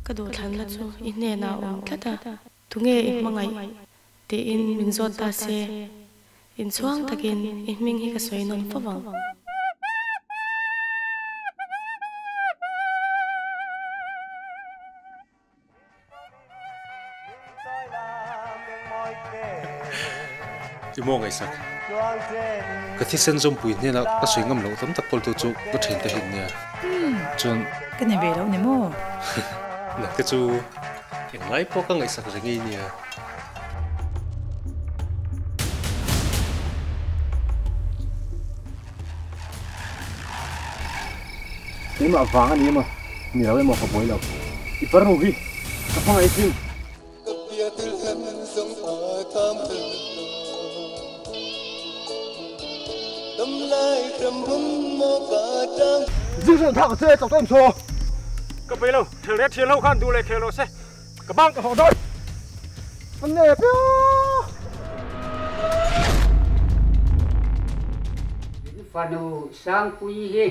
Ka duhthlanna chu i hnenah a awm tlat a, tunge i hmangaih? tiin min zawt ta se, inchhuang takin i hming hi ka sawi nawn fo vang. I maw ngaihsak? Ka thisen zawmpui hnenah ka sawi ngam loh tam tak kawltu chu ka thiante hi nia. Chuan. Ka ni ve lo ni maw? Nangte chu englai pawh ka ngaihsak reng ei nia. Keimah vang a ni emaw, ni lo emaw ka buai lo. I farnu hi ka hmangaih sin. Zing hran thak a che chak tawn chaw. Ka peih lo, thil reh thian ho khan duh leh khel rawh se, ka bang ka hawh dawn. An nep io. In fanu Sangpuii hi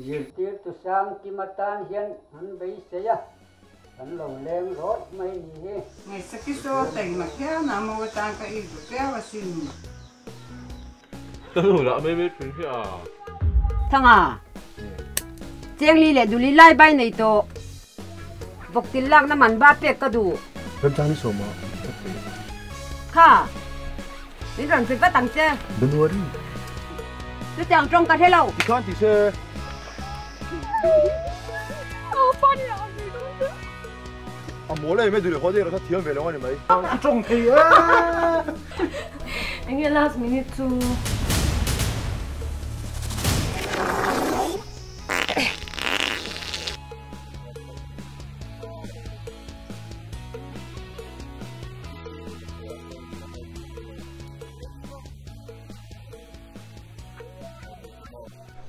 zirtirtu Sangkim atan hian an beisei a, kan lo leng rawih mai ni hi. Ngaihsaki saw taima phian a maw atan ka ik duh viau asin. Ka nu lah mai mai thin hi a. Thanga, Chengli leh Duli lai bai nei tawh. Vawktil lakna man ba pek ka duh. Remchang ni sawma ka pe. Kha, min rawn hrilh vat ang che. Don't worry. Chutiang tawng ka hre lo. I khan ti se. A mawl em e duh leh haw deuh erawh kha thiam ve lo a ni mai. I tawng thei e. Enge last minute chu.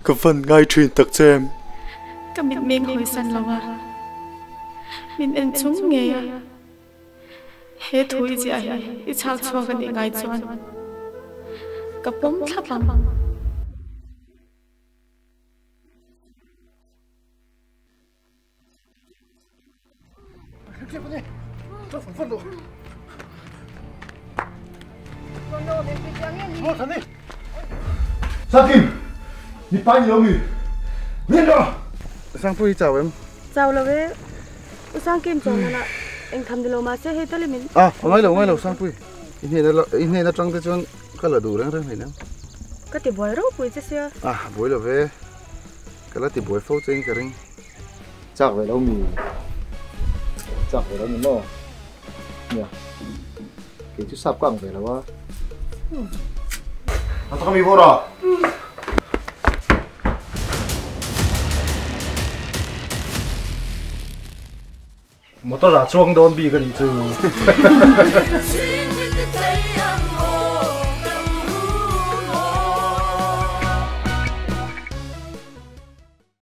Ka van ngai thin tak che em? Ka mitmeng hawisan lo a, min en chung ngei a, he thu i ziah hi i chhak chhuak a nih ngai chuan ka pawm thlap ang. Sakim! Mi pa ni lo mi? Min rawh! Sangpui hi chau em? Chau lo e. U Sangkim chuan a lah eng tham ni lo mahse hei tal i min. Ah, a ngai lo ngai lo Sangpui. I hnena i hnena atang te chuan ka la duh reng reng hleinem. Ka ti buai ropui che sia. Ah, buai lo ve. Ka la ti buai fo che in ka ring. Chak ve lo mi? Chak ve lo ni maw? Nia, kei chu sap ka ang ve lo a. A taka mi vawr a? Motor ah chuang dawn bik a nih chu.